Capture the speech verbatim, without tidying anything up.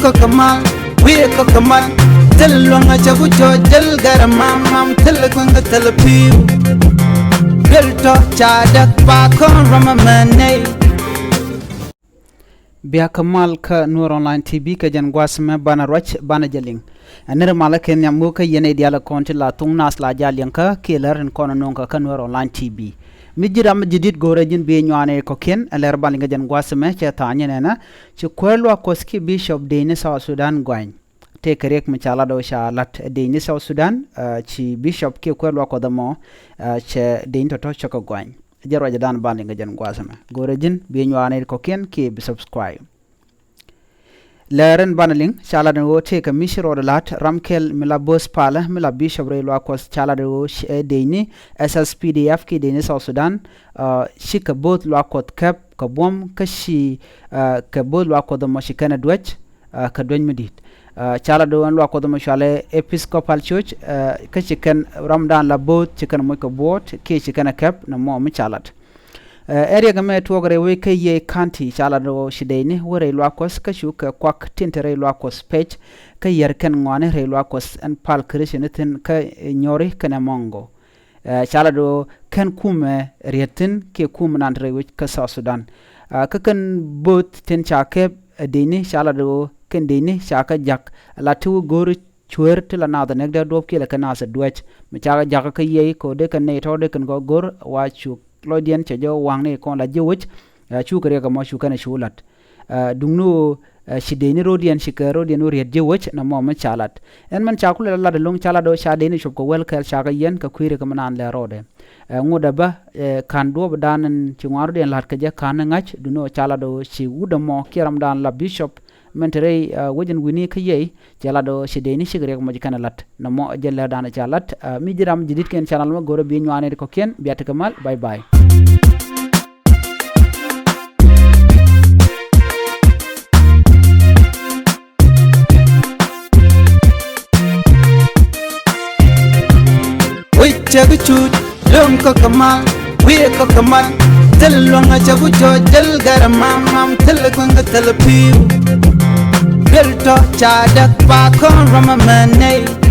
Kɔk kɛ mal, wi̱i̱ kɔk kɛ mal. Thil luäŋ a cɛ ku cɔ jäl gɛr mam mam, thil kueŋ kɛ thil pi̱w. Duel tɔ ca däk pa kɔn ram a mɛ nɛy. Bia kɛ mal kä Nuer Online T V kɛ jɛn gua̱a̱th mɛ banɛ ruac banɛ jɛ liŋ. Ɛ nir malä kɛ nhiam wä kä yɛn i̱ diaal kɔn ti la thuŋ naath la jal yɛn kä kiɛ lär in kɔn nöŋ kä kä Nuer Online T V. Mi ji̱ ram ji̱ di̱t go̱rɛ ji̱n bi nyuani kɔ̱kiɛn ɛ lɛr ban liŋ kɛ jɛn gua̱a̱th mɛ cɛ tha̱a̱ŋ nyɛ nɛnɛ. Ci kuäär luaak Kuɔth ki Bishop dec ni South Sudan gua̱ny. Tëëkɛ riɛk mi ca lat ɣöö ca lat dec ni South Sudan, ci Bishop kiɛ kuäär luaak Kuɔth ɛmɔ cɛ dec ni tɔ̱tɔ̱ cä kɛ gua̱ny. Jɛ ruacdan ban liŋ kɛ jɛn gua̱a̱th ɛmɛ. Go̱rɛ ji̱n bi nyuaani kɔ̱kiɛn kiɛ bi subscribe. Lɛɛr in banɛ liŋ ca lat ɛn ɣöö tëëkɛ mi ci rɔɔdɛ la̱t ram kɛl mi la bo̱o̱th palä mi la Bishop rɛy luaak Kuɔth ca lat ɛn ɣöö dec ni S S P D F kiɛ dec ni South Sudan, cikɛ bo̱o̱th luaak Kuɔth kɛp kɛ buɔ̱m kä ci kɛ bo̱o̱th luaak Kuɔth ɛmɔ ci kɛn ɛ duäc kɛ duäc mi di̱i̱t. Ca lat ɣöö ɛn luaak Kuɔth ɛmɔ cɔalɛ Episcopal Church, kä ci kɛn ramdan la bo̱o̱th ci kɛn moc kɛ buɔ̱ɔ̱t kiɛ ci kɛn ɛ kɛp nɔmɔ mi ca lat. Ɛ riɛk ɛmɛ tuɔɔk rɛy wec kä Yei County ca lat ɣöö ci dec ni wä rɛy luaak Kuɔth kä cu kɛ kuak tin te rɛy luaak Kuɔth pec kä yär kɛn ŋɔaani rɛy luaak Kuɔth ɛn pal Christian ni thi̱n kä Nyori kɛnɛ Mɔŋgɔ. Ca lat ɣöö kɛn kumɛ riet thi̱n kiɛ kumɛ nan te rɛy wec kä South Sudan. Kä kɛn bo̱o̱th tin ca kɛp dec ni ca lat ɣöö kɛn dec ni ca kɛ jak la ti wä go̱o̱ri cueer ti la naath ɛ näk dee duɔ̱p kiɛ la kɛ naath ɛ duäc. Mi cakɛ jakä kä Yei kɛ ɣöö dee kɛn nɛy tɔ̱ dee kɛn gɔ̱ go̱r wa cuk lɔcdiɛn cɛ jɛ waŋ ni kɔn la ji̱ wec. Cukɛ riɛk ɛmɔ cu kɛn ɛ cu la̱t. Duŋni ɣöö ci dec ni ro̱diɛn ci kɛ ro̱diɛn wä riet ji̱ wec nɔmɔ mi ca la̱t. Ɛn mɛn ca kulɛ la la̱t ɛlɔ̱ŋ ca la̱t ɣöö ca dec ni cuɔp kɛ wäl kɛɛl cakɛ yɛn kɛ kui̱ riɛk mi naan lɛ rɔɔdɛ. Ŋut ɛ bä ka̱n duɔ̱ɔ̱pdan ɛn ci ŋuan ro̱diɛn la̱t kɛ jɛ ka̱n ni ŋa̱c duŋni ɣöö ca la̱t ɣöö ci wut ɛmɔ kiɛ ramdan la Bishop mɛn te rɛy wec in wi̱ni kä Yei. Cɛ lat ɣöö ci dec ni cik riɛk mɔ ci kɛn ɛ la̱t nɔmɔ jɛn lɛr dan ca la̱t. Mi ji̱ ram ji̱ di̱t kɛn channel mɛ go̱rɛ bi nyuani ti kɔ̱kiɛn bia tekɛ mal. Bye bye. Wec cɛ bi cuut luäŋ kɔk kɛ mal, wi̱i̱ kɔk kɛ mal. Thil luäŋ a cɛ ku cɔ jäl gɛr mam mam, thil kueŋ kɛ thil pi̱w. Duel tɔ ca däk pa kɔn ram a mɛ nɛy.